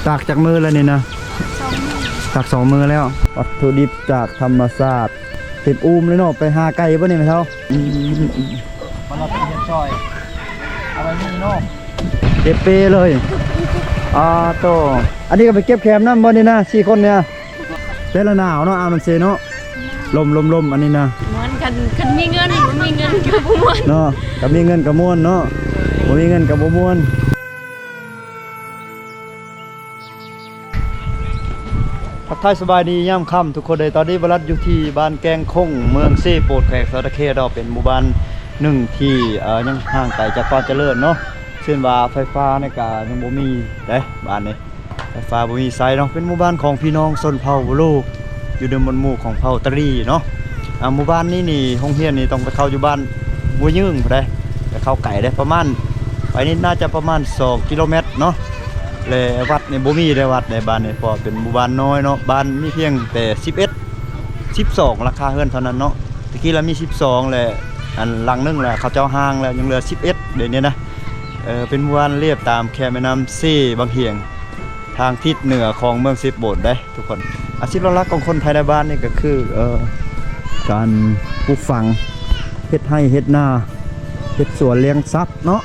ຕາກຈັກມື້ແລ້ວນີ້ນະ? ສອງມື້ ຕາກສອງມື້ແລ້ວ. ວັດຖຸດິບຈາກທຳມະຊາດ ເຕັມອູ່ມເລີຍເນາະ. ໄປຫາໄກ່ບໍ່ນີ້ແມ່ເຖົ້າ? ອືມ ມາລັດເຮັດຊ່ອຍ ເອົາໄວ້ນີ້ເນາະ ເຕັມເປເລີຍ. ອາໂຕ ອັນນີ້ກໍໄປເກັບແຄມນຳບໍ່ນີ້ນະ ສີ່ຄົນນີ້? ແຕ່ລະໜາວເນາະ ອ່າວນ້ຳເຊເນາະ. ລົມໆໆ ອັນນີ້ນະ ມ່ວນ. ຄັນ ຄັນມີເງິນ ບໍ່ມີເງິນກໍບໍ່ມ່ວນເນາະ. ຄັນມີເງິນກໍມ່ວນເນາະ ບໍ່ມີເງິນກໍບໍ່ມ່ວນ. ທັກທາຍສະບາຍດີຍາມຄ່ຳທຸກຄົນເດີ. ຕອນນີ້ບາລັດຢູ່ທີ່ບ້ານແກ້ງຄົງ ເມືອງເຊໂປດ ແຂວງສະຫວັນນະເຂດເນາະ. ເປັນໝູ່ບ້ານໜຶ່ງທີ່ ເອີ ຍັງຫ່າງໄກຈາກຄວາມຈະເລີນເນາະ. ເຊັ່ນວ່າໄຟຟ້ານີ້ກະຍັງບໍ່ມີເດ້ ບ້ານນີ້ ໄຟຟ້າບໍ່ມີໃຊ້ເນາະ. ເປັນໝູ່ບ້ານຂອງພີ່ນ້ອງຊົນເຜົ່າໂວໂລ ຢູ່ໃນໝວດໝູ່ຂອງເຜົ່າຕະຣີເນາະ. ອ່າ ໝູ່ບ້ານນີ້ນີ້ ໂຮງຮຽນນີ້ຕ້ອງໄປເຂົ້າຢູ່ບ້ານຫົວຍືງພຸ້ນເດ້ ໄປເຂົ້າໄກເດ້ ປະມານ ໄປນີ້ໜ້າຈະປະມານສອງກິໂລແມັດເນາະ. ແລະ ວັດນີ້ບໍ່ມີເດ້ ວັດໃນບ້ານນີ້ ເພາະເປັນໝູ່ບ້ານນ້ອຍເນາະ. ບ້ານມີພຽງແຕ່ສິບເອັດ ສິບສອງຫຼັງຄາເຮືອນເທົ່ານັ້ນເນາະ. ແຕ່ກີ້ລະມີສິບສອງ ແລະ ອັນຫຼັງໜຶ່ງລະເຂົາເຈົ້າຮ້າງແລ້ວ ຍັງເຫຼືອສິບເອັດດຽວນີ້ນະ. ເອີ ເປັນໝູ່ບ້ານລຽບຕາມແຄມແມ່ນ້ຳເຊບັງຫຽງ ທາງທິດເໜືອຂອງເມືອງເຊໂປດເດ້ທຸກຄົນ. ອາຊີບຫຼັກໆຂອງຄົນພາຍໃນບ້ານນີ້ກໍຄື ເອີ ການປູກຝັງ ເຮັດໄຮ່ເຮັດນາ ເຮັດສວນລ້ຽງສັດເນາະ.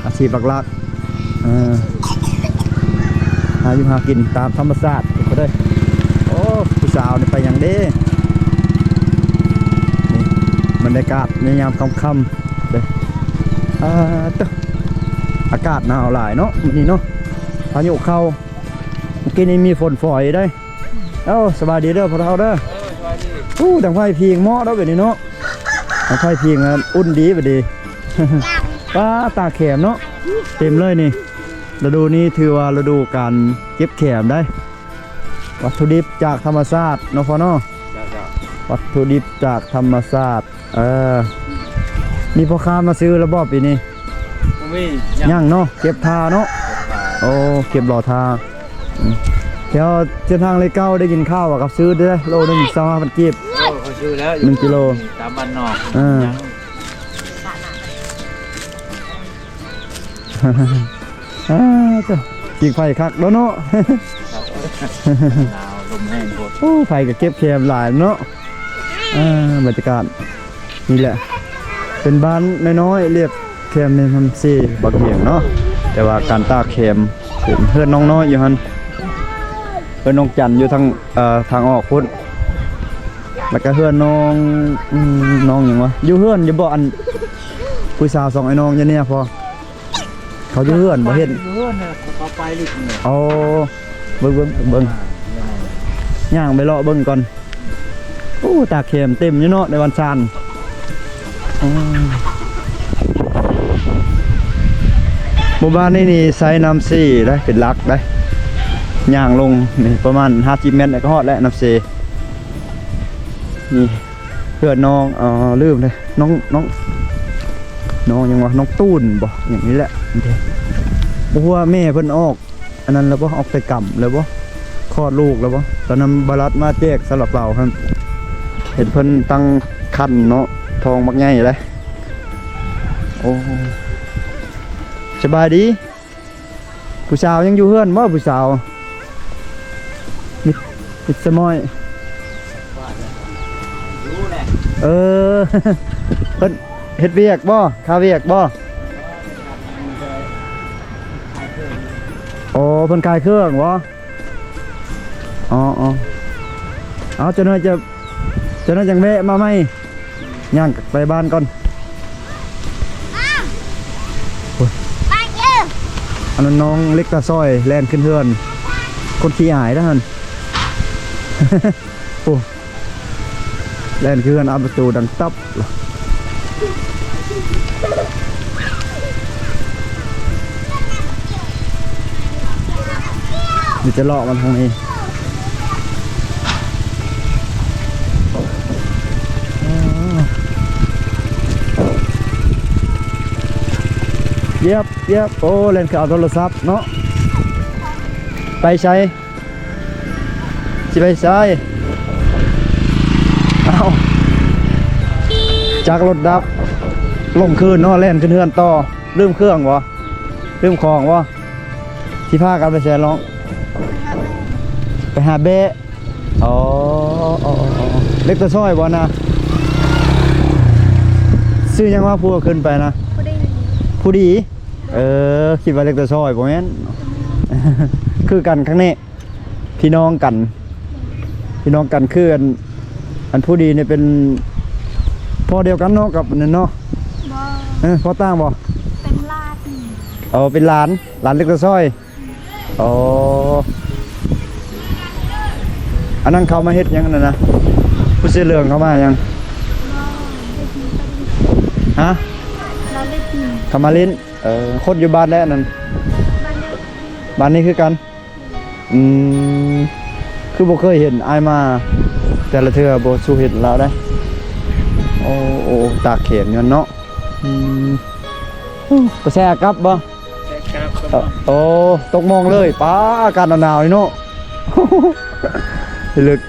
ອາຊີບຫຼັກໆ ເອີ ຫາຢູ່ຫາກິນຕາມທຳມະຊາດພຸ້ນເດ້. ໂອ້ ຜູ້ສາວນີ້ໄປຫຍັງເດ້? ນີ້ ບັນຍາກາດໃນຍາມຄ່ຳໆເດ້. ອາ ຕະ ອາກາດໜາວຫຼາຍເນາະມື້ນີ້ເນາະ ພາຍຸເຂົ້າ. ເມື່ອກີ້ນີ້ມີຝົນຝອຍເດ້. ເອົ້າ ສະບາຍດີເດີພໍ່ເຖົ້າເດີ. ເອີ ສະບາຍດີ. ໂອ້ ດັງໄຟພິງເໝາະເນາະແບບນີ້ເນາະ ດັງໄຟພິງ ອະ ອຸ່ນດີແບບນີ້. ປ້າ ຕາກແຄມເນາະ ເຕັມເລີຍນີ້. ລະດູນີ້ຖືວ່າລະດູການເກັບແຄມໄດ໋. ວັດຖຸດິບຈາກທຳມະຊາດເນາະພໍ່ເນາະ. ເຈົ້າໆ ວັດຖຸດິບຈາກທຳມະຊາດ. ເອີ ມີພໍ່ຄ້າມາຊື້ລະບໍ່ປີນີ້? ບໍ່ມີ ຍັງ ຍັງເນາະ ເກັບທ່າເນາະ. ໂອ້ ເກັບລໍທ່າ. ອືມ ແຖວເສັ້ນທາງເລກເກົ້າໄດ້ຍິນຂ່າວວ່າກັບຊື້ເດ້ ໂລໜຶ່ງຊາວຫ້າພັນກີບ. ໂອ້ ເຂົາຊື້ແລ້ວ ໜຶ່ງກິໂລ ຕາມບ້ານນອກ. ເອີ ຍັງ ອາ ເຈົ້າ ກິນໄຟຄັກເນາະ. ໜາວ ລົມແຮງໂພດ. ໂອ້ ໄຟກໍເກັບແຄມຫຼາຍເນາະ. ອ່າ ບັນຍາກາດນີ້ແຫຼະ ເປັນບ້ານນ້ອຍໆ ລຽບແຄມແມ່ນ້ຳເຊບັກຫຽງເນາະ. ແຕ່ວ່າການຕາກແຄມ ເປັນເຮືອນນ້ອງນ້ອຍຢູ່ຫັ້ນ ເຮືອນນ້ອງຈັນຢູ່ທາງ ເອີ ທາງອອກພຸ້ນ. ແລ້ວກໍເຮືອນນ້ອງ ອືມ ນ້ອງຫຍັງວະ ຢູ່ເຮືອນຢູ່ບໍ່? ອັນ ຜູ້ສາວສອງອ້າຍນ້ອງຢູ່ນີ້ພໍ ເຂົາຢູ່ເຮືອນບໍ່ເຫັນ. ຢູ່ເຮືອນນະ ເຂົາໄປລິດນີ້. ອໍ ເບິ່ງ ເບິ່ງ ເບິ່ງ ຍ່າງໄປເລາະເບິ່ງກ່ອນ. ໂອ້ ຕາກແຄມເຕັມຢູ່ເນາະ ໃນວັນຊານ. ອືມ ໝູ່ບ້ານນີ້ນີ້ໃຊ້ນ້ຳເຊໄດ໋ ເປັນຫຼັກໄດ໋. ຍ່າງລົງນີ້ປະມານຫ້າສິບແມັດ ແລ້ວກໍຮອດແລ້ວນ້ຳເຊ. ນີ້ເພື່ອນນ້ອງ ເອີ ລືມເດ້ ນ້ອງ ນ້ອງ ນ້ອງຫຍັງວະ ນ້ອງຕູນບໍ ຫຍັງນີ້ແຫຼະ. ບໍ່ຮູ້ວ່າແມ່ເພິ່ນອອກອັນນັ້ນແລ້ວບໍ ອອກໄປກຳແລ້ວບໍ ຄອດລູກແລ້ວບໍ. ຕອນນັ້ນບາລັດມາແຈກຊາລາເປົາຫັ້ນ ເຫັນເພິ່ນຕັ້ງຄັນເນາະ ທ້ອງບັກໃຫຍ່ເລີຍ. ໂອ້ ສະບາຍດີ. ຜູ້ສາວຍັງຢູ່ເຮືອນບໍ່ ຜູ້ສາວ? ມິດ ມິດສະມ້ອຍ. ເອີ ເພິ່ນເຮັດວຽກບໍ່ ຄາວຽກບໍ່? ໂອ້ ເພິ່ນຂາຍເຄື່ອງບໍ່? ອໍ ເອົາ ເອົາ ຈັກໜ້ອຍຈະ ຈັກໜ້ອຍຈັ່ງແວະມາໃໝ່. ຍ່າງໄປບ້ານກ່ອນ. ໂອ້ຍ ອັນນັ້ນນ້ອງເລັກຕາຊອຍແລ່ນຂຶ້ນເຮືອນ ຄົນຂີ້ອາຍເດ້ຫັ້ນ. ໂອ້ ແລ່ນຂຶ້ນເຮືອນ ອັດປະຕູດັງຕັບ. ມີແຕ່ເລາະມາທາງນີ້. ຢຽບ ຢຽບ ໂອ້ ແລ່ນຄືເອົາໂທລະສັບເນາະ. ໄປໃສ? ຊິໄປໃສ? ເອົ້າ ຈັກລົດດັບ ລົງຄືນເນາະ ແລ່ນຂຶ້ນເຮືອນຕໍ່. ລືມເຄື່ອງບໍ່? ລືມຂອງບໍ່? ຊິພາກັນໄປໃສນ້ອງ? ໄປຫາແບ້. ອໍ ເຫຼັກຕາຊ້ອຍບໍ່ນະ? ຊື່ຫຍັງວ່າຜູ້ຂຶ້ນໄປນະ? ຜູ້ດີ ຜູ້ດີ. ເອີ ຄິດວ່າເຫຼັກຕາຊ້ອຍ ບໍ່ແມ່ນ. ຄືກັນຄັ້ງນີ້ ພີ່ນ້ອງກັນ ພີ່ນ້ອງກັນ ຄືອັນ ອັນຜູ້ດີນີ້ເປັນພໍ່ດຽວກັນເນາະ ກັບອັນນັ້ນເນາະ. ບໍ່ ເອີ ພໍ່ຕ່າງບໍ່? ເປັນຫຼານ. ອໍ ເປັນຫຼານ ຫຼານເຫຼັກຕາຊ້ອຍ. ອໍ ອັນນັ້ນເຂົາມາເຮັດຫຍັງນັ້ນນະ? ຜູ້ເສື້ອເຫຼືອງເຂົາມາຫຍັງ? ບໍ່ ເຮັດຫຍັງກໍດີ. ຮະ? ລາວເຫຼັດດິນ ເຂົາມາຫຼິ້ນ. ເອີ ຄົນຢູ່ບ້ານໃດອັນນັ້ນ? ບ້ານນີ້ ບ້ານນີ້ຄືກັນ. ອືມ ຄືບໍ່ເຄີຍເຫັນອ້າຍມາແຕ່ລະເທື່ອ ບໍ່ສູ່ເຫັນລາວໄດ໋. ໂອ້ ໂອ້ ຕາກແຂນຢູ່ຫັ້ນເນາະ. ອືມ ໂອ້ ໄປໃສ ອາກັບບໍ່? ໄປກັບ. ໂອ້ ຕົກມອງເລີຍ. ປ້າ ອາກາດໜາວໆນີ້ເນາະ ເລິກ.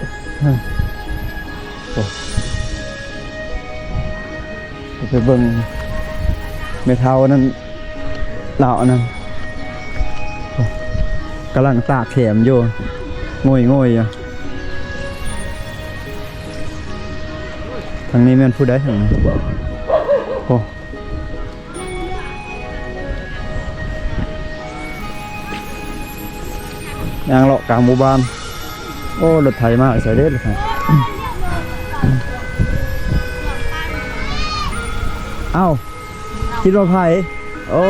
ໂອ້ ໄປເບິ່ງແມ່ເຖົ້ານັ້ນ ລາວອັນນັ້ນ ກຳລັງຕາກແຂນຢູ່ ໂງ່ຍໆຢູ່. ທາງນີ້ແມ່ນຜູ້ໃດທາງນີ້? ໂອ້ ຍ່າງເລາະກາງໝູ່ບ້ານ. ໂອ້ ລົດໄຖມາໃສເດ້ ລົດໄຖ. ອ້າວ ຄິດວ່າໃຜ? ໂອ້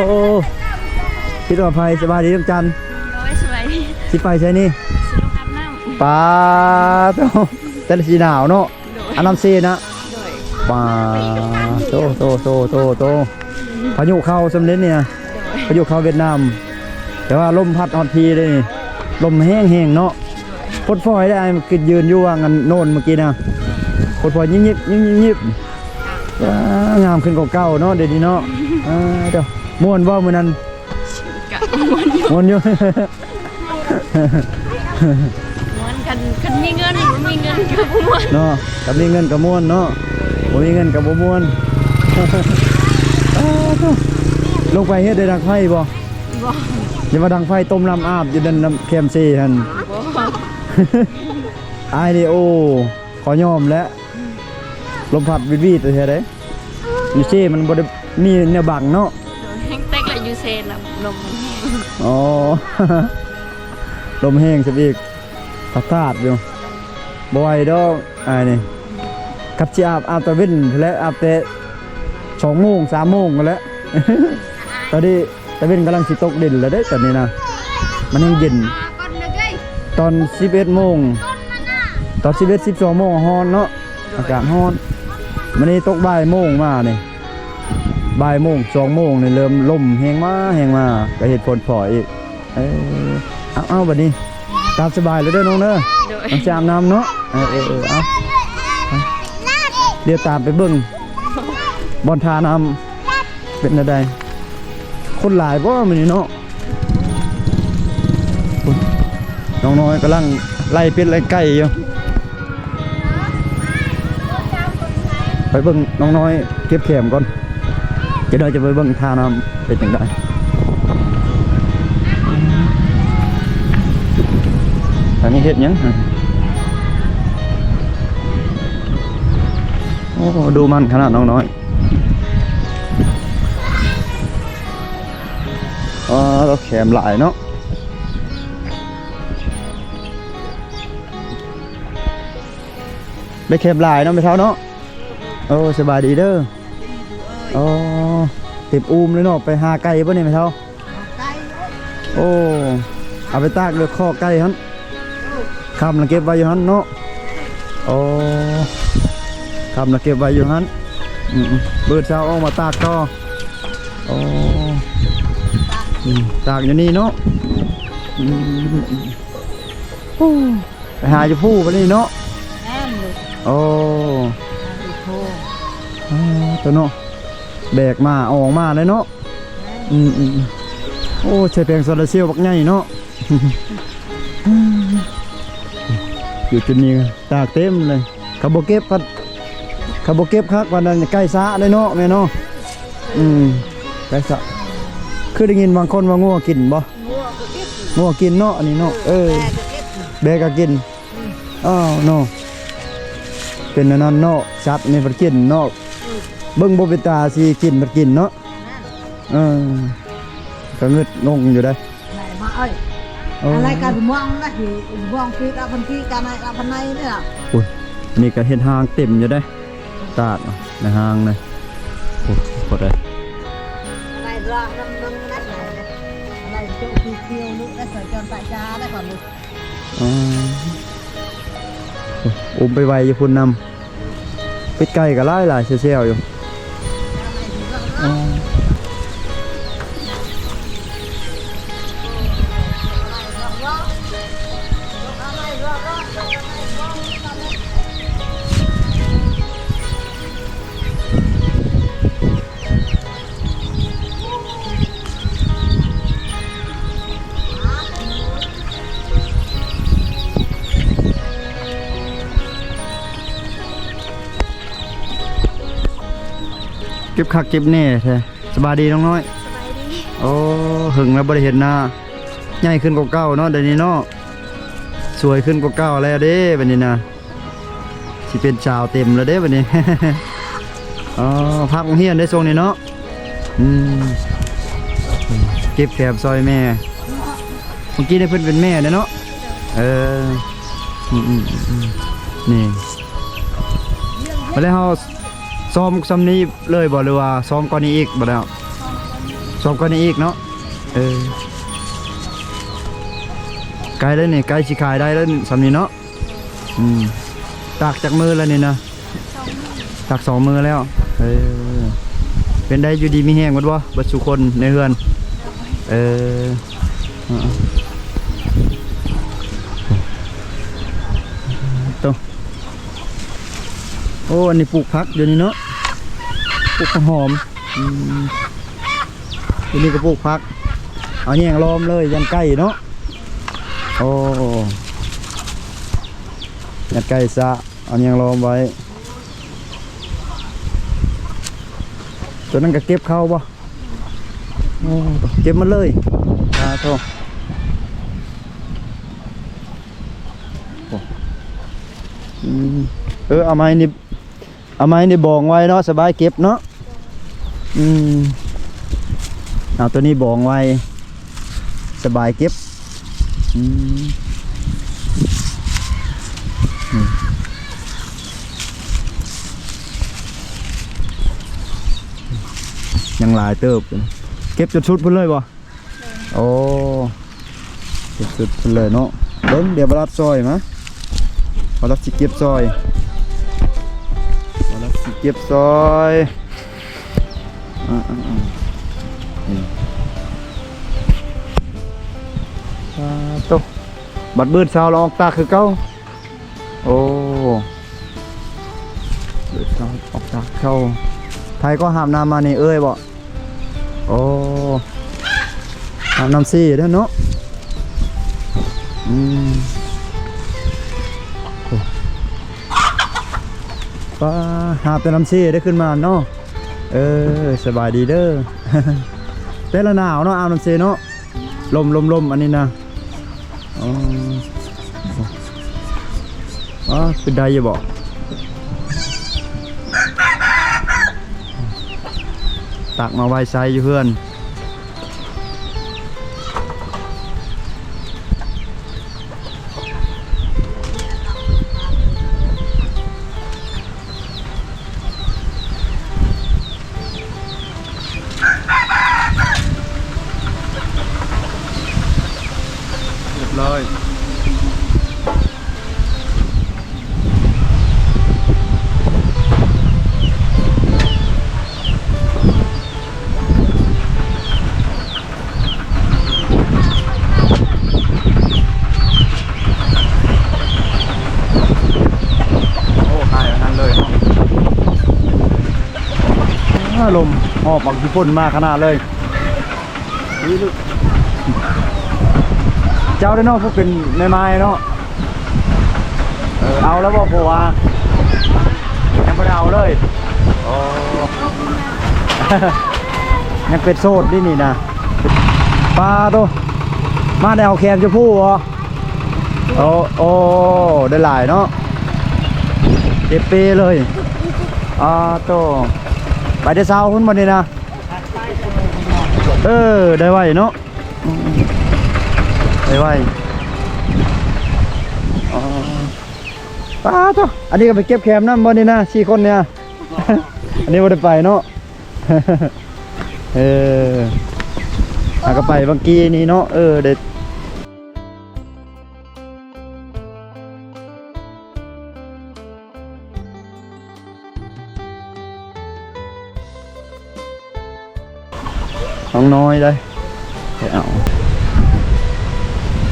ຄິດວ່າໃຜ? ສະບາຍດີດວງຈັນ. ໂດຍ ສະບາຍດີ. ຊິໄປໃສນີ້? ຊິລົງອາບນ້ຳ. ປາໂທ້ ແຕ່ລະຊິໜາວເນາະ. ໂດຍ ອາບນ້ຳເຊນະ. ໂດຍ ປາໂທ້ ໂທ້ ໂທ້ ໂທ້ ພາຍຸເຂົ້າຊ່ຳເດນີ້ນະ. ໂດຍ ພາຍຸເຂົ້າຫວຽດນາມ ແຕ່ວ່າລົມພັດຮອດພີເດ້ນີ້ ລົມແຮງໆເນາະ. ໂດຍ ພົດຝອຍໄດ້ ຄືຢືນຢູ່ຫວ່າງອັນໂນ້ນເມື່ອກີ້ນະ ພົດຝອຍຍິບໆ ຍິບໆ ວ້າ ງາມຂຶ້ນກວ່າເກົ່າເນາະ ດຽວນີ້ເນາະ. ເອີ ເຈົ້າ ມ່ວນບໍ່ມື້ນັ້ນ? ກະມ່ວນຢູ່ ມ່ວນຢູ່. ມ່ວນ ຄັນ ຄັນມີເງິນ ບໍ່ມີເງິນກະບໍ່ມ່ວນເນາະ. ຄັນມີເງິນກະມ່ວນເນາະ ບໍ່ມີເງິນກະບໍ່ມ່ວນ. ອ້າໂທ້ ລົງໄປເຮັດໄດ້ດັງໄຟບໍ່? ບໍ່ ຢ່າວ່າດັງໄຟ ຕົ້ມນ້ຳອາບຢູ່ນັ້ນ ນ້ຳແຄມເຊຫັ້ນ. ບໍ່ ອ້າຍນີ້ ໂອ້ ຂໍຍອມແຫຼະ ລົມພັດຫວີດໆແທ້ໆເດ້. ຢູ່ເຊມັນບໍ່ໄດ້ມີແນວບັງເນາະ. ໂດຍ ແຮງແຕກແຫຼະ ຢູ່ເຊນະ ລົມມັນແຮງ. ອໍ ລົມແຮງຊະອີກ ປະສາດຢູ່ ບໍ່ໄຫວດອກອ້າຍນີ້. ຄັນຊິອາບ ອາບຕາເວັນແຫຼະ ອາບແຕ່ສອງໂມງ ສາມໂມງຫັ້ນແຫຼະ. ຕອນນີ້ຕາເວັນກຳລັງຊິຕົກດິນແລ້ວເດ້ ຕອນນີ້ນະ ມັນແຮງເຢັນ. ຕອນສິບເອັດໂມງ ຕອນສິບເອັດ ສິບສອງໂມງຮ້ອນເນາະ ອາກາດຮ້ອນ. ມື້ນີ້ຕົກບ່າຍໂມງມານີ້ ບ່າຍໂມງ ສອງໂມງນີ້ເລີ່ມລົມແຮງມາ ແຮງມາ ກະເຮັດຝົນຟ້ອຍອີກ. ເອີ ເອົາໆ ບາດນີ້ຕາມສະບາຍເລີຍເດີນ້ອງເດີ. ໂດຍ ນ້ອງຊິອາບນ້ຳເນາະ. ເອີໆໆ ເອົາ ດຽວຕາມໄປເບິ່ງບ່ອນທ່ານ້ຳ ເປັນແນວໃດ? ຄົນຫຼາຍບໍ່ມື້ນີ້ເນາະ? ນ້ອງນ້ອຍກຳລັງໄລ່ເປັດໄລ່ໄກ່ຢູ່. ໄປເບິ່ງນ້ອງນ້ອຍເກັບແຂມກ່ອນ ຈະໄດ້ຈະໄປເບິ່ງທ່ານ້ຳເປັນຈັ່ງໃດ. ອັນນີ້ເຮັດຫຍັງ? ໂອ້ ດຸໝັ່ນຂະໜາດນ້ອງນ້ອຍ. ອໍ ລາວແຂມຫຼາຍເນາະ. ໄດ້ແຄມຫຼາຍເນາະແມ່ເຖົ້າເນາະ. ໂອ້ ສະບາຍດີເດີ. ອໍ ເຕັມອູມເລີຍເນາະ. ໄປຫາໄກ່ບໍ່ນີ້ແມ່ເຖົ້າ? ໄກ່. ໂອ້ ເອົາໄປຕາກເດີ ຄອກໄກ່ຫັ້ນ. ຄ່ຳລະເກັບໄວ້ຢູ່ຫັ້ນເນາະ. ໂອ້ ຄ່ຳລະເກັບໄວ້ຢູ່ຫັ້ນ. ອືມໆ ມື້ເຊົ້າອອກມາຕາກຕໍ່. ໂອ້ ອືມ ຕາກຢູ່ນີ້ເນາະ. ອືມ ໂອ້ ໄປຫາຢູ່ພູບາດນີ້ເນາະ. ແມ່ນລູກ. ໂອ້ ຫາຢູ່ພູ. ອໍ ໂຕເນາະ ແບກມາ ເອົາອອກມາເລີຍເນາະ. ແມ່ນ. ອືມໆ ໂອ້ ໃຊ້ແຜງໂຊລາເຊວບັກໃຫຍ່ເນາະ. ຢູ່ຈຸດນີ້ຕາກເຕັມເລີຍ. ເຂົາບໍ່ເກັບພັດ ເຂົາບໍ່ເກັບຄັກປານນັ້ນ ໃກ້ສະເດ້ເນາະແມ່ເນາະ. ອືມ ໃກ້ສະ. ຄືໄດ້ຍິນບາງຄົນວ່າງົວກິນບໍ່? ງົວກໍກິນ. ງົວກິນເນາະ ອັນນີ້ເນາະ ເອີ ແບກະກິນ ແບກະກິນ ອືມ ອ້າວເນາະ ເປັນອັນນັ້ນເນາະ ສັດນີ້ມັນກິນເນາະ ອືມ ເບິ່ງບໍ່ເປັນຕາຊິກິນມັນກິນເນາະ ນັ້ນ ເອີ ກະງຶດງົງຢູ່ເດ້ ໄດ້ມາເອີຍ ໂອ້ ອະໄລກະມອງນະ ມອງປີກະພັນປີກະໄນລະພັນໄນນີ້ລະ ໂອ້ຍ ນີ້ກະເຮັດຮ່າງເຕັມຢູ່ເດ້ ຕາກໃນຮ່າງນະ ໂອ້ ບໍ່ໄດ້ ໄລລະນຳເບິ່ງນັ້ນ ໄລໂຈະຄືຂຽວລຸໄດ້ໃສ່ຈອນຕາຍຈາໄດ້ກ່ອນ ອໍ ອຸມໄປໄວ້ຢູ່ພຸ້ນນຳ ເປັດໄກ່ກໍຫຼາຍໆແຊວໆຢູ່ ອໍ ເກັບຄັກເກັບແນ່ແທ້. ສະບາຍດີນ້ອງນ້ອຍ. ສະບາຍດີ. ໂອ້ ເຫິງແລ້ວບໍ່ໄດ້ເຫັນໜ້າ. ໃຫຍ່ຂຶ້ນກວ່າເກົ່າເນາະ ດຽວນີ້ເນາະ. ສວຍຂຶ້ນກວ່າເກົ່າແລ້ວເດ້ ບັດນີ້ນະ. ຊິເປັນສາວເຕັມແລ້ວເດ້ບັດນີ້. ອໍ ພັກໂຮງຮຽນໄດ້ຊ່ວງນີ້ເນາະ. ອືມ ເກັບແຄມຊ່ອຍແມ່. ເມື່ອກີ້ນີ້ເພິ່ນເປັນແມ່ເດ້ເນາະ. ເອີ ອືມໆໆ ນີ້ ບັດແລ້ວເຮົາຊ້ອມຊ່ຳນີ້ເລີຍບໍ່ ຫຼືວ່າຊ້ອມກ່ອນນີ້ອີກ? ບັດແລ້ວຊ້ອມກ່ອນນີ້ອີກເນາະ. ເອີ ໃກ້ແລ້ວນີ້ ໃກ້ຊິຂາຍໄດ້ແລ້ວຊ່ຳນີ້ເນາະ. ອືມ ຕາກຈັກມື້ແລ້ວນີ້ນະ? ສອງມື້. ຕາກສອງມື້ແລ້ວ. ເອີ ເປັນໃດຢູ່ດີມີແຮງໝົດບໍ່ ເບິດສູ່ຄົນໃນເຮືອນ? ເອີ ໂຕ ໂອ້ ອັນນີ້ປູກຜັກຢູ່ນີ້ເນາະ ປູກຜັກຫອມ. ອືມ ຢູ່ນີ້ກໍປູກຜັກ ເອົາແຍງລ້ອມເລີຍ ຢ້ານໄກ່ເນາະ. ໂອ້ ຢ້ານໄກ່ຊະ ເອົາແຍງລ້ອມໄວ້. ຕົວນັ້ນກໍເກັບເຂົ້າບໍ່? ໂອ້ ເກັບໝົດເລີຍ. ສາທຸ. ໂອ້ ອືມ ເອີ ເອົາໄມ້ນີ້ ເອົາໄມ້ນີ້ບອງໄວ້ເນາະ ສະບາຍເກັບເນາະ. ອືມ ເອົາຕົວນີ້ບອງໄວ້ ສະບາຍເກັບ. ອືມ ຍັງຫຼາຍເຕີບ. ເກັບຈົນສຸດພຸ້ນເລີຍບໍ່? ໂອ້ ເກັບສຸດເລີຍເນາະ. ເບິ່ງ ດຽວບ່າວລັດຊ່ອຍມາ ບ່າວລັດຊິເກັບຊ່ອຍ ບ່າວລັດຊິເກັບຊ່ອຍ. ອືມ ອືມ ອືມ ນີ້ ປາໂຕ ບັດມື້ເຊົ້າລະອອກຕາກຄືເກົ່າ. ໂອ້ ອອກຕາກເຂົ້າ ໃຜກໍຫາບນ້ຳມານີ້ ເອື້ອຍບໍ? ໂອ້ ຫາບນ້ຳເຊເດ້ເນາະ. ອືມ ໂອ້ ປາ ຫາບແຕ່ນ້ຳເຊໄດ້ຂຶ້ນມາເນາະ. ເອີ ສະບາຍດີເດີ. ແຕ່ລະໜາວເນາະ ອາບນ້ຳເຊເນາະ. ລົມ ລົມ ລົມ ອັນນີ້ນະ. ອໍ ອໍ ເປັນໄດ້ຢູ່ບໍ່? ຕັກມາໄວ້ໃຊ້ຢູ່ເຮືອນ. ຮຽບຮ້ອຍ. ໂອ້ ຂາຍອັນນັ້ນເລີຍເນາະ. ອາ ລົມຫອບບັກຂີ້ຝົນມາຂະໜາດເລີຍ. ເຈົ້າເດ້ເນາະ ຜູ້ເປັນແມ່ໝ້າຍເນາະ. ເອີ ເອົາແລ້ວບໍ່? ເພາະວ່າຍັງບໍ່ໄດ້ເອົາເລີຍ. ອໍ ຍັງເປັນໂສດເດ້ນີ້ນະ. ປາໂຕ ມາໄດ້ເອົາແຄມຢູ່ພູບໍ່? ໂອ້ ໂອ້ ໄດ້ຫຼາຍເນາະ ເຕັມເປເລີຍ. ອ່າ ໂຕ ໄປແຕ່ເຊົ້າພຸ້ນບັດນີ້ນະ. ເອີ ໄດ້ໄວເນາະ ໄດ້ໄວ. ອໍ ປ້າໂທ້ ອັນນີ້ກໍໄປເກັບແຄມນຳບໍ່ນີ້ນະ ສີ່ຄົນນີ້? ອັນນີ້ບໍ່ໄດ້ໄປເນາະ. ເອີ ຫາກໍໄປບາງກີ້ນີ້ເນາະ. ເອີ ໄດ້ ນ້ອງນ້ອຍໄດ້ ໄປເອົາ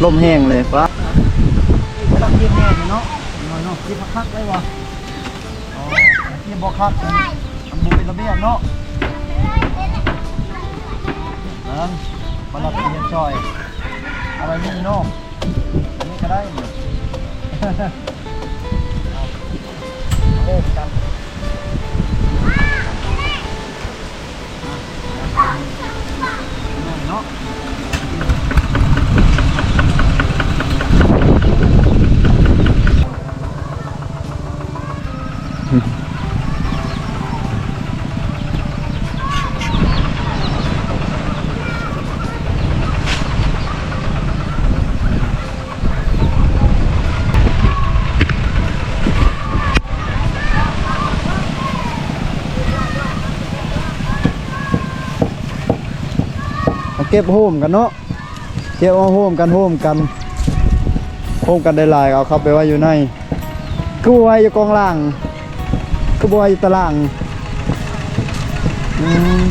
ລົມແຮງເລີຍ ປ້າ ກຳລັງເຢັນແດ່ເນາະ ນ້ອຍເນາະ. ເກັບຄັກໆ ໄດ້ບໍ່? ອໍ ເກັບບໍ່ຄັກ ມັນບໍ່ເປັນລະບຽບເນາະ. ນັ້ນ ມາລັບເຮັດຊ່ອຍ ເອົາໄວ້ນີ້ເນາະ. ອັນນີ້ກໍໄດ້ນີ້ ເອົາ ເອົາເລີຍກັນ ອ່ະ ເນາະ. ເອົາເກັບໂຮມກັນເນາະ ເກັບເອົາໂຮມກັນ ໂຮມກັນ ໂຮມກັນໄດ້ຫຼາຍ ເອົາເຂົ້າໄປໄວ້ຢູ່ໃນ ຄືບໍ່ໄວ້ຢູ່ກອງລ່າງ ຄືບໍ່ໄວ້ຢູ່ຕາລ່າງ? ອືມ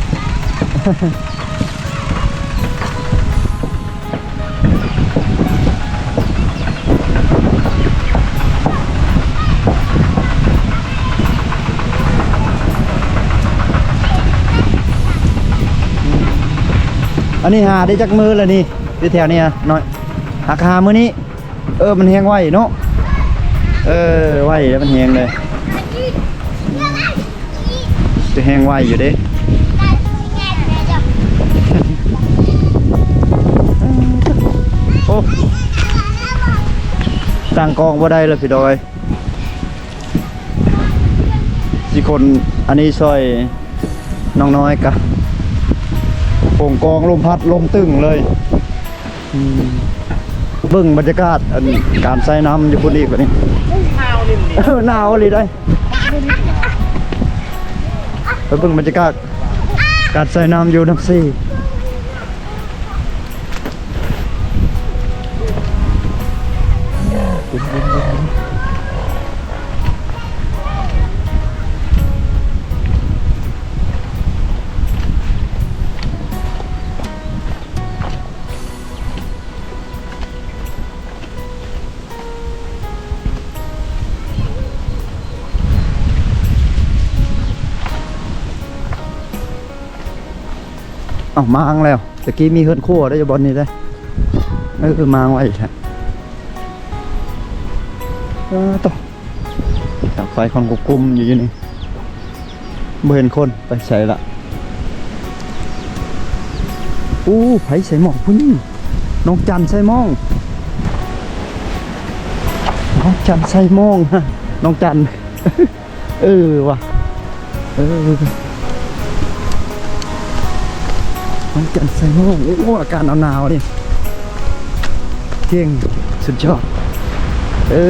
ອັນນີ້ຫາໄດ້ຈັກມື້ແລ້ວນີ້ ຢູ່ແຖວນີ້ນະນ້ອຍ? ຫາກະຫາມື້ນີ້. ເອີ ມັນແຮງໄວເນາະ ເອີ ໄວແລ້ວ ມັນແຮງເລີຍ ຈະແຮງໄວຢູ່ເດ້. ໂອ້ ຕັ້ງກ້ອງບໍ່ໄດ້ແລ້ວພີ່ນ້ອງເອີຍ. ຊິຄົນອັນນີ້ຊ່ອຍນ້ອງນ້ອຍກະ ໂປ່ງກອງ ລົມພັດ ລົມຕຶງເລີຍ. ອືມ ເບິ່ງບັນຍາກາດ ອັນ ການໃຊ້ນ້ຳຢູ່ພຸ້ນອີກບາດນີ້ ໜາວນີ້ ເອີ ໜາວອີ່ຫຼີໃດ໋. ໄປເບິ່ງບັນຍາກາດການໃຊ້ນ້ຳຢູ່ນ້ຳຊີ. ເອົ້າ ມາງແລ້ວ. ຕະກີ້ມີເຮືອນຄົວໄດ້ຢູ່ບ່ອນນີ້ເດ້. ເອີ ມາງໄວ້ແທ້. ເອີ ໂຕ ເສົາໄຟຄວັນຄວບຄຸມຢູ່ ຢູ່ນີ້. ບໍ່ເຫັນຄົນໄປໃສລະ. ໂອ້ ໃຜໃສ່ໝ້ອງຜູ້ນີ້? ນ້ອງຈັນໃສ່ໝ້ອງ. ນ້ອງຈັນໃສ່ໝ້ອງ. ນ້ອງຈັນ. ເອີວ່າ ເອີ ນ້ອງຈັນໃສ່ໝ້ອງ. ໂອ້ ອາກາດໜາວໆນີ້ ເກັ່ງ ສຸດຍອດ. ເອີ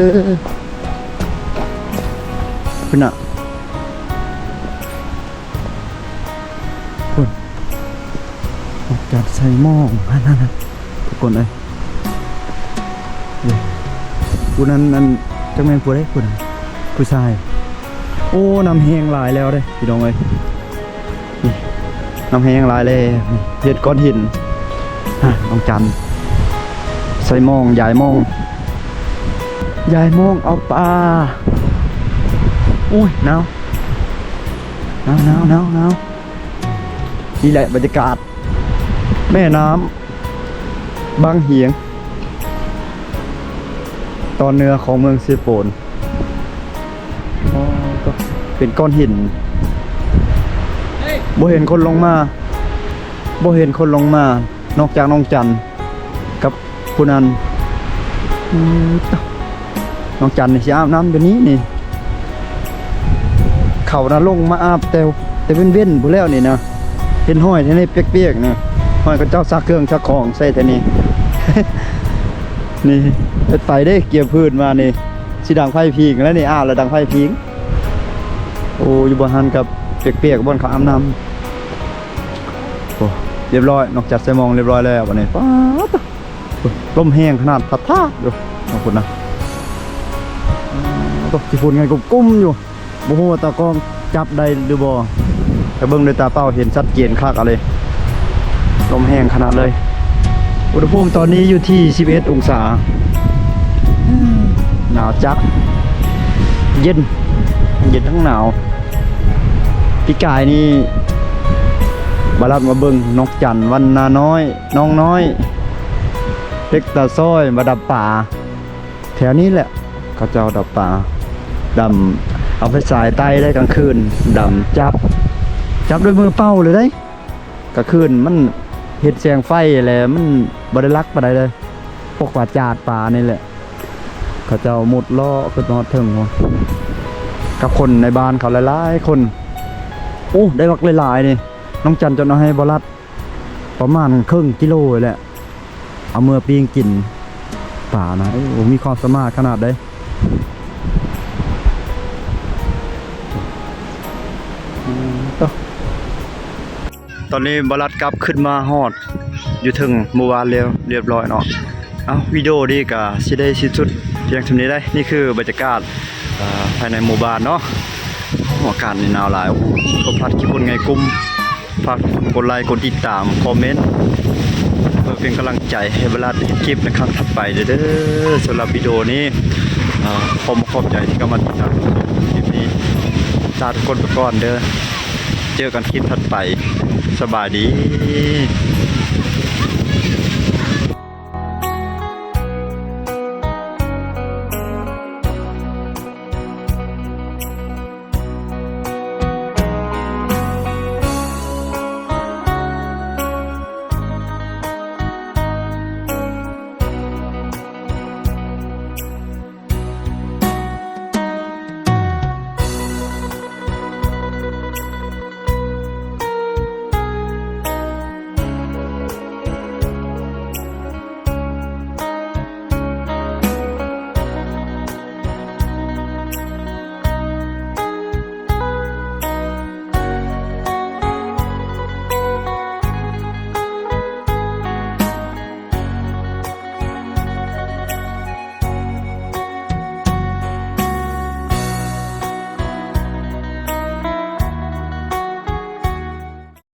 ພຸ້ນນະ ພຸ້ນ ນ້ອງຈັນໃສ່ໝ້ອງ. ຫັ້ນໆໆ ທຸກຄົນເອີຍ. ເດ້ ຜູ້ນັ້ນ ອັນ ຈັກແມ່ນຜູ້ໃດຜູ້ນັ້ນ ຜູ້ຊາຍ. ໂອ້ ນ້ຳແຮງຫຼາຍແລ້ວເດ້ພີ່ນ້ອງເອີຍ. ນີ້ ນ້ຳແຮງຫຼາຍແລ້ວ. ນີ້ ເຮັດກ້ອນຫີນ. ຮະ ນ້ອງຈັນໃສ່ໝ້ອງ ຢາຍໝ້ອງ ຢາຍໝ້ອງເອົາປາ. ໂອ້ຍ ໜາວ ໜາວ ໜາວ ໜາວ ໜາວ. ນີ້ແຫຼະບັນຍາກາດ ແມ່ນ້ຳບັງຫຽງ ຕອນເໜືອຂອງເມືອງເຊໂປນ. ອໍ ກໍເປັນກ້ອນຫີນ. ບໍ່ເຫັນຄົນລົງມາ ບໍ່ເຫັນຄົນລົງມາ ນອກຈາກນ້ອງຈັນ ກັບ ຜູ້ນັ້ນ ອືມ ນ້ອງຈັນນີ້ຊິອາບນ້ຳຢູ່ນີ້ນີ້ ເຂົານະລົງມາອາບແຕ່ ແຕ່ເວັນໆ ພຸ້ນແລ້ວນີ້ນະ ເຫັນຫ້ອຍແຖວນີ້ປຽກໆ ນີ້ ຫ້ອຍເຂົາເຈົ້າຊັກເຄື່ອງຊັກຂອງໃສ່ແຖວນີ້ ນີ້ ເຮັດໄຟເດ້ ກຽມພື້ນມານີ້ ຊິດັງໄຟພິງແລ້ວນີ້ ອາບແລ້ວດັງໄຟພິງ. ໂອ້ ຢູ່ບ່ອນຫັ້ນກໍປຽກໆ ບ່ອນເຂົາອາບນ້ຳ. ໂອ້ ຮຽບຮ້ອຍ ນ້ອງຈັນໃສ່ໝ່ອງຮຽບຮ້ອຍແລ້ວບັດນີ້ ປາດ ລົມແຮງຂະໜາດ ພັດພາດຢູ່ ເອົາພຸ້ນນະ ອືມ ຕົກຂີ້ຝຸ່ນໄງກຸ້ມໆ ຢູ່ ບໍ່ຮູ້ວ່າຕາກ້ອງຈັບໄດ້ຫຼືບໍ່ ແຕ່ເບິ່ງດ້ວຍຕາເປົ່າເຫັນຊັດເຈນຄັກເລີຍ ລົມແຮງຂະໜາດເລີຍ. ອຸນຫະພູມຕອນນີ້ຢູ່ທີ່ສິບເອັດອົງສາ ໜາວຈັດ ເຢັນ ເຢັນທັງໜາວ. ປີກາຍນີ້ ບາລັດມາເບິ່ງ ນ້ອງຈັນ ວັນນານ້ອຍ ນ້ອງນ້ອຍ ເລັກຕາຊ້ອຍ ມາດັບປາ ແຖວນີ້ແຫຼະ ເຂົາເຈົ້າດັບປາ ດຳ ເອົາໄຟສາຍໄຕ້ໄດ້ກາງຄືນ ດຳຈັບ ຈັບດ້ວຍມືເປົ່າເລີຍເດ້. ກາງຄືນມັນເຮັດແສງໄຟແຫຼະ ມັນບໍ່ໄດ້ລັກປານໃດເລີຍ ພວກປາຈາດປານີ້ແຫຼະ ເຂົາເຈົ້າມຸດເລາະຂຶ້ນຮອດເທິງພຸ້ນ ກັບຄົນໃນບ້ານເຂົາຫຼາຍໆ ຄົນ. ໂອ້ ໄດ້ບັກຫຼາຍໆ ນີ້ ນ້ອງຈັນຈົນເອົາໃຫ້ບໍ່ລັດ ປະມານເຄິ່ງກິໂລແຫຼະ ເອົາເມືອປີ້ງກິນປານະ. ໂອ້ ມີຄວາມສາມາດຂະໜາດໃດ. ຕອນນີ້ບໍ່ລັດກັບຂຶ້ນມາຮອດຢູ່ເທິງໝູ່ບ້ານແລ້ວ ຮຽບຮ້ອຍເນາະ. ເອົ້າ ວິດີໂອນີ້ກະຊິໄດ້ສິ້ນສຸດພຽງສ່ຳນີ້ເດ້. ນີ້ຄືບັນຍາກາດ ເອີ ພາຍໃນໝູ່ບ້ານເນາະ. ໂອ້ ອາກາດນີ້ໜາວຫຼາຍ. ໂອ້ ລົມພັດຂີ້ຝຸ່ນໄງກຸ້ມ. ຝາກທຸກຄົນກົດໄລ ກົດຕິດຕາມ ຄອມເມັນ ເພື່ອເປັນກຳລັງໃຈໃຫ້ບາລັດເຮັດຄລິບໃນຄັ້ງຖັດໄປເດີ້. ສຳລັບວິດີໂອນີ້ ເອີ ຂໍຂອບໃຈທີ່ເຂົ້າມາຕິດຕາມຊົມຄລິບນີ້. ລາທຸກຄົນໄປກ່ອນເດີ້. ເຈີກັນຄລິບຖັດໄປ. ສະບາຍດີ.